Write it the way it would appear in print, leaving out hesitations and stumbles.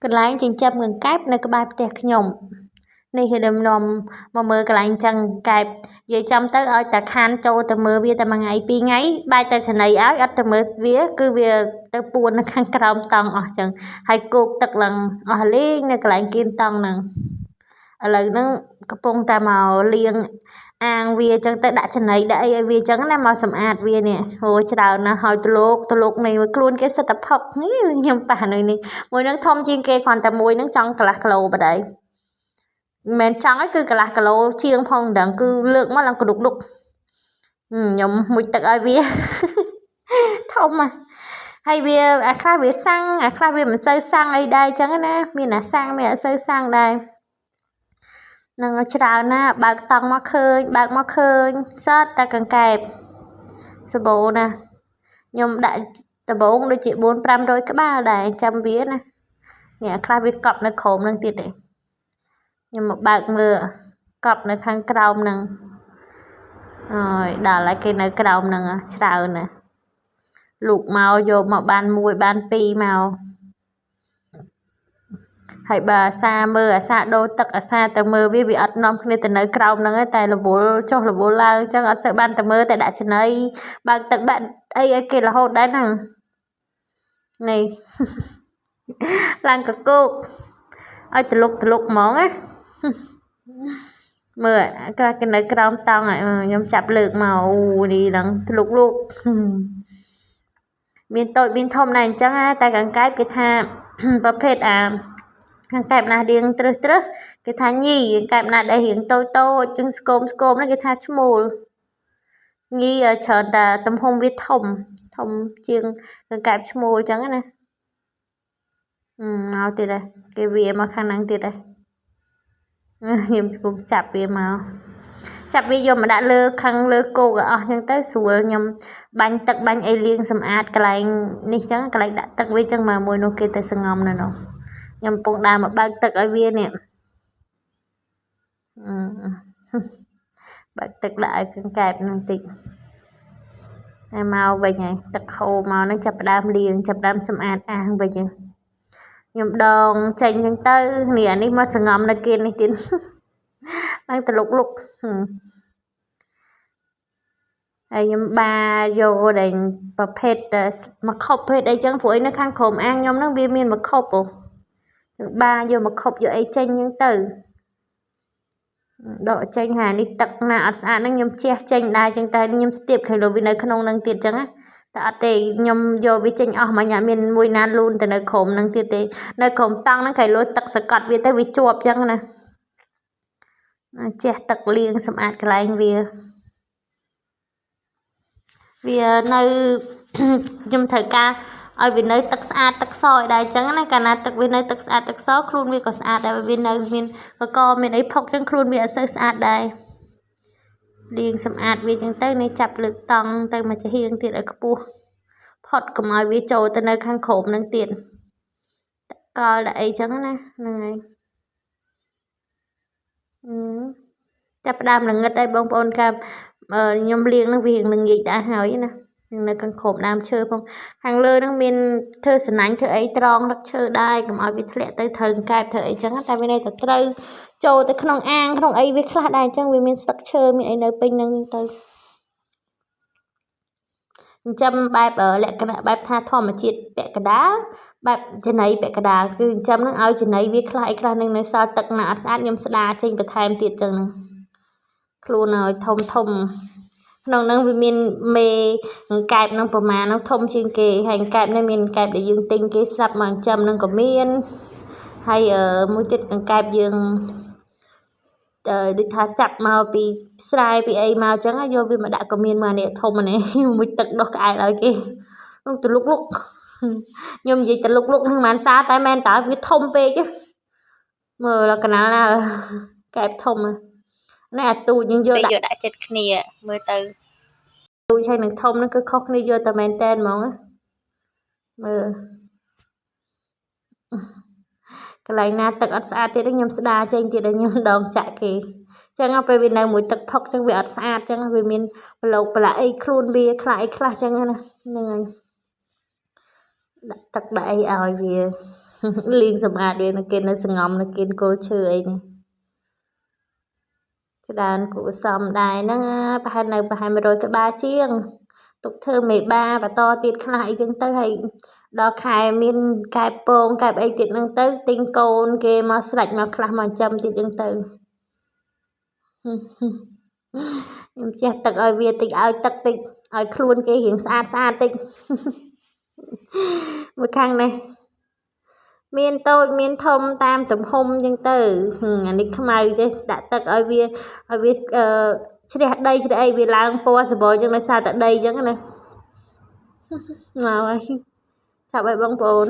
កន្លែងចិញ្ចឹមកង្កែបនៅក្បែរផ្ទះខ្ញុំនេះគេដឹកនាំមកមើលកន្លែងចឹងកែបនិយាយចំទៅឲ្យតែខានចូលទៅមើលវាតែមួយថ្ងៃពីរថ្ងៃបែរតែចំណីឲ្យអត់ទៅមើលវាគឺវាទៅពួននៅខាងក្រោមតង់អស់ចឹងហើយគោកទឹកឡើងអស់លេងនៅកន្លែងគៀនតង់ហ្នឹងឥឡូវហ្នឹងកំពុងតែមកលាងអាងវាចឹងទៅដាក់ចំណីដាក់អីឲ្យវាចឹងណាមកសម្អាតវានេះអូច្រើនណាស់ហើយទលោកទលោកនៃខ្លួនគេសិតតែផឹកខ្ញុំប៉ះនៅនេះមួយនឹងធំជាងគេគ្រាន់តែមួយនឹងចង់កន្លះគីឡូបដ ாய் មិនមែនចង់ទេគឺកន្លះគីឡូជាងផងមិនដឹងគឺលើកមកឡើងក្លុកលុកខ្ញុំមុជទឹកឲ្យវាធំហ่ะហើយវាអាខ្លះវាសាំងអាខ្លះវាមិនសូវសាំងអីដែរចឹងណាមានអាសាំងមានអត់សូវសាំងដែរនឹងច្រើនណាស់បើកតង់មកឃើញបើកមកឃើញសតតែកង្កែបសបោណាខ្ញុំដាក់ដំបងដូចជា4 500ក្បាលដែរចាំវាណានេះអាខ្លះវាកប់នៅក្រោមនឹងទៀតទេខ្ញុំមកបើកមើលកប់នៅខាងក្រោមនឹងអើយដល់ហើយគេនៅក្រោមនឹងច្រើនណាលូកមកយកមកបានមួយបានពីរមកហើយបើអាសាមើលអាសាដូរទឹកអាសាទៅមើលវាវាអត់នាំគ្នាទៅនៅក្រោមហ្នឹងទេតែរវល់ចុះរវល់ឡើងអញ្ចឹងអត់សូវបានទៅមើលតែដាក់ចំណីបើកទឹកបាក់អីឲ្យគេរហូតដែរហ្នឹងនេះឡើងកកោកឲ្យតលុកតលុកហ្មងណាមើលក្រៅគេនៅក្រោមតង់ខ្ញុំចាប់លើកមកអូនេះឡើងតលុកលុកមានតូចមានធំដែរអញ្ចឹងតែកង្កែបគេថាប្រភេទអាកង្កែបណារៀងទ្រឹសទ្រឹសគេថាញីកង្កែបណាដែលរៀងតូចតូចចឹងស្គមស្គមហ្នឹងគេថាឈ្មោលញីច្រើនតែទំហំវាធំធំជាងកង្កែបឈ្មោលអញ្ចឹងណាមកទៀតហើយគេវាមកខាងហ្នឹងទៀតហើយខ្ញុំកំពុងចាប់វាមកចាប់វាយកមកដាក់លើខាងលើគោកឲ្យអស់អញ្ចឹងទៅស្រួលខ្ញុំបាញ់ទឹកបាញ់អីលាងសម្អាតកន្លែងនេះអញ្ចឹងកន្លែងដាក់ទឹកវាអញ្ចឹងមកមួយនោះគេទៅសងំនៅនោះខ្ញុំកំពុងដើរមកបើកទឹកឲ្យវានេះបើកទឹកដាក់ឲ្យកង្កែបនឹងតិចហើយមកវិញហើយទឹកហូរមកហ្នឹងចាប់ផ្ដើមលាងចាប់ផ្ដើមសម្អាតអាងវិញខ្ញុំដងចេញអញ្ចឹងទៅនេះអានេះមកសងំនៅគេនេះទៀតឡើងតលុកលុកហើយខ្ញុំបាយកដែលប្រភេទមកខប់ភេទអីចឹងព្រោះអីនៅខាងក្រោមអាងខ្ញុំហ្នឹងវាមានមកខប់ហ៎ចឹងបាយកមកខប់យកអីចេញចឹងទៅដកចេញហើយនេះទឹកណាអត់ស្អាតហ្នឹងខ្ញុំជះចេញដែរចឹងតែខ្ញុំស្ទាបឃើញលោវានៅក្នុងហ្នឹងទៀតចឹងណាតែអត់ទេខ្ញុំយកវាចេញអស់មកញ៉ាំមានមួយណាលូនទៅនៅក្រោមហ្នឹងទៀតទេនៅក្រោមតង់ហ្នឹងគេលោទឹកសកត់វាទៅវាជាប់ចឹងណាជះទឹកលាងសម្អាតកន្លែងវាវានៅខ្ញុំត្រូវការឲ្យវានៅទឹកស្អាតទឹកសឲ្យដែរអញ្ចឹងណាកាលណាទឹកវានៅទឹកស្អាតទឹកសខ្លួនវាក៏ស្អាតដែរវានៅមានកកមានអីផុកចឹងខ្លួនវាអត់សូវស្អាតដែរលាងសម្អាតវាចឹងទៅនេះចាប់លើកតង់ទៅមកចំហៀងទៀតឲ្យខ្ពស់ផុតកុំឲ្យវាចូលទៅនៅខាងក្រោមនឹងទៀតដាក់កលដាក់អីចឹងណាហ្នឹងហើយចាប់ផ្ដើមល្ងិតហើយបងប្អូនកាខ្ញុំលាងនឹងវានឹងងាកដែរហើយណានៅខាងក្រោមដើមឈើផងខាងលើហ្នឹងមានធ្វើសណាញ់ធ្វើអីត្រង់រឹកឈើដែរកុំឲ្យវាធ្លាក់ទៅត្រូវកែបធ្វើអីចឹងតែវានៅតែត្រូវចូលទៅក្នុងអាងក្នុងអីវាខ្លះដែរអញ្ចឹងវាមានស្លឹកឈើមានអីនៅពេញហ្នឹងទៅចិញ្ចឹមបែបលក្ខណៈបែបថាធម្មជាតិពាក់កដាលបែបចំណីពាក់កដាលគឺចិញ្ចឹមហ្នឹងឲ្យចំណីវាខ្លះអីខ្លះនឹងនៅសល់ទឹកណាអត់ស្អាតខ្ញុំស្ដារចេញបន្ថែមទៀតចឹងហ្នឹងខ្លួនឲ្យធំធំក្នុងហ្នឹងវាមានមេកង្កែបនឹងប្រមាណហ្នឹងធំជាងគេហើយកង្កែបនេះមានកង្កែបដែលយើងទិញគេស្រាប់មកចិញ្ចឹមហ្នឹងក៏មានហើយមួយទៀតកង្កែបយើងដូចថាចាប់មកពីស្រែពីអីមកអញ្ចឹងយកវាមកដាក់ក៏មានមកនេះធំនេះមួយទឹកដោះក្អែកឲ្យគេទលុកលុកខ្ញុំនិយាយទលុកលុកនឹងមិនសាតែមែនតើវាធំពេកមើលកណាលណាកែបធំនេះអាទូចយើងយកដាក់ចិត្តគ្នាមើលទៅទូចហើយនឹងធំហ្នឹងគឺខុសគ្នាយកតែមែនតែនហ្មងមើលកន្លែងណាទឹកអត់ស្អាតទៀតខ្ញុំស្ដារចេញទៀតខ្ញុំដងចាក់គេចឹងពេលវានៅមួយទឹកផុកចឹងវាអត់ស្អាតចឹងវាមានប្រឡូកប្រឡាក់អីខ្លួនវាខ្លះអីខ្លះចឹងណាហ្នឹងហើយដាក់ទឹកដាក់អីឲ្យវា លាងសម្អាតវានៅគេនៅសងំនៅគេគល់ឈើអីនេះច្រើនគួរសមដែរហ្នឹងប្រហែលនៅប្រហែល100ក្បាលជាងទុកធ្វើមេបាបន្តទៀតខ្លះអីចឹងទៅហើយដល់ខែមានកែបពងកែបអីទៀតហ្នឹងទៅទិញកូនគេមកស្រាច់មកខ្លះមកចិញ្ចឹមទៀតចឹងទៅខ្ញុំជះទឹកឲ្យវាតិចឲ្យទឹកតិចឲ្យខ្លួនគេរៀងស្អាតស្អាតតិចមួយខាងនេះមានតូចមានធំតាមទំហំចឹងទៅអានេះខ្មៅចេះដាក់ទឹកឲ្យវាឲ្យវាអឺជ្រះដីជ្រះអីវាឡើងពណ៌សម្បុរចឹងដោយសារតែដីចឹងណាមកហើយចាប់ឲ្យបងប្អូន។